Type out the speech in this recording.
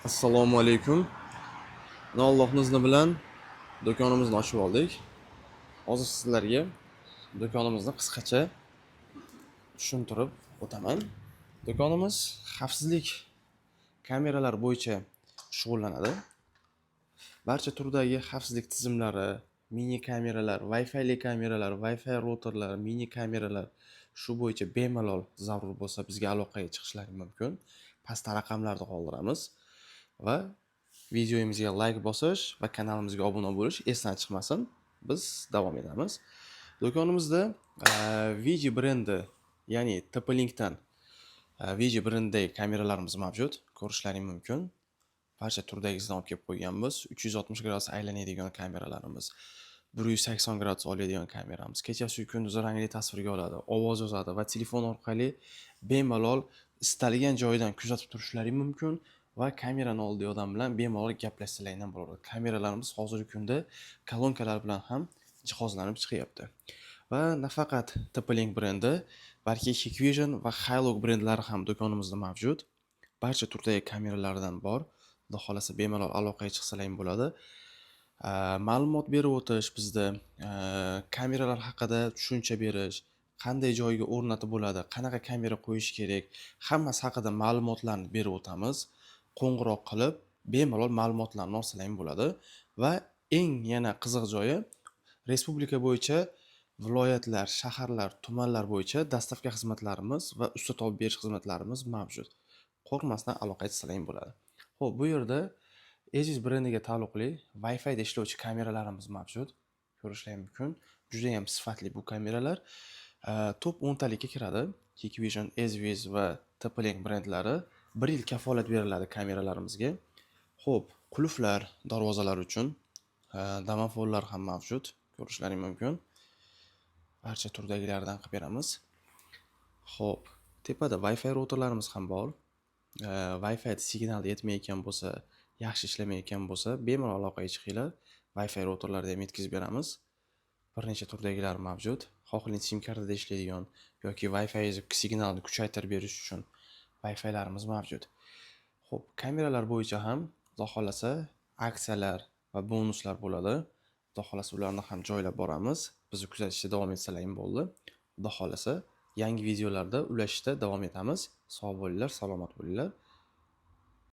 Assalomu alaykum. Allohning izni bilan do'konimizni ochib oldik. Hozir sizlarga do'konimizni qisqacha tushuntirib o'taman. Do'konimiz xavfsizlik kameralar bo'yicha shug'ullanadi. Barcha turdagi xavfsizlik tizimlari, mini kameralar, Wi-Fi'li kameralar, Wi-Fi routerlar, mini kameralar, shu bo'yicha bemalol zarur bo'lsa, bizga aloqaga chiqishlari mumkin. Pastda raqamlarni qoldiramiz va videomizga layk bosish va kanalimizga obuna bo'lish esdan chiqmasin. Biz davom etamiz. Do'konimizda VG brendi, ya'ni TP-Linkdan VG brendidagi kameralarimiz mavjud. Ko'rishlaring mumkin. Barcha turdagisidan olib kelib qo'yganmiz. 360 gradus aylanadigan kameralarimiz, 180 gradus oladigan kameramiz. Kechasi kunduzi rangli tasvirga oladi, ovoz yozadi va telefon orqali bemalol istalgan joydan kuzatib turishlaring mumkin va kamerani oldidagi odam bilan bemalol gaplashsalar ham bo'ladi. Kameralarimiz hozirgi kunda kolonkalar bilan ham jihozlanib chiqyapti. Va nafaqat TP-Link brendi, balki Hikvision va Hilook brendlari ham do'konimizda mavjud. Barcha turdagi kameralardan bor. Xudo xohlasa, bemalol aloqaga chiqsalar ham bo'ladi. Ma'lumot berib o'tish bizda, kameralar haqida tushuncha berish, qanday joyga o'rnatib bo'ladi, qanaqa kamera qo'yish kerak, hammasi haqida ma'lumotlarni berib o'tamiz. Qo'ng'iroq qilib, bemalol ma'lumotlarni olsalar ham bo'ladi. Va eng yana qiziq joyi, respublika bo'yicha viloyatlar, shaharlar, tumanlar bo'yicha доставка xizmatlarimiz va usta topib berish xizmatlarimiz mavjud. Qo'rqmasdan aloqaga chiqsalar ham bo'ladi. Xo'p, bu yerda Ezviz brendiga taalluqli Wi-Fi da ishlovchi kameralarimiz mavjud. Ko'rishlari mumkin. Juda ham sifatli bu kameralar. Top 10 talikka kiradi. Hikvision, Ezviz va TP-Link brendlari. 1 yil kafolat beriladi kameralarimizga. Xo'p, qulflar darvozalar uchun, domofonlar ham mavjud. Ko'rishlaring mumkin. Barcha turdagilardan qilib beramiz. Xo'p, tepada Wi-Fi routerlarimiz ham bor. Wi-Fi signal yetmayotgan bo'lsa, yaxshi ishlamayotgan bo'lsa, bemalol aloqaga chiqinglar. Wi-Fi routerlarni ham yetkazib beramiz. Bir necha turdagilar mavjud. Xohlang SIM kartada ishlaydigan yoki Wi-Fi signalni kuchaytirib berish uchun Wi-Filarimiz mavjud. Xo'p, kameralar bo'yicha ham, Xudo xohlasa, aksiyalar va bonuslar bo'ladi. Xudo xohlasa, ularni ham joylab boramiz. Bizni kuzatishda davom etsalaring bo'ldi. Xudo xohlasa, yangi videolarda ulashishda davom etamiz. Sog' bo'linglar, salomat bo'linglar.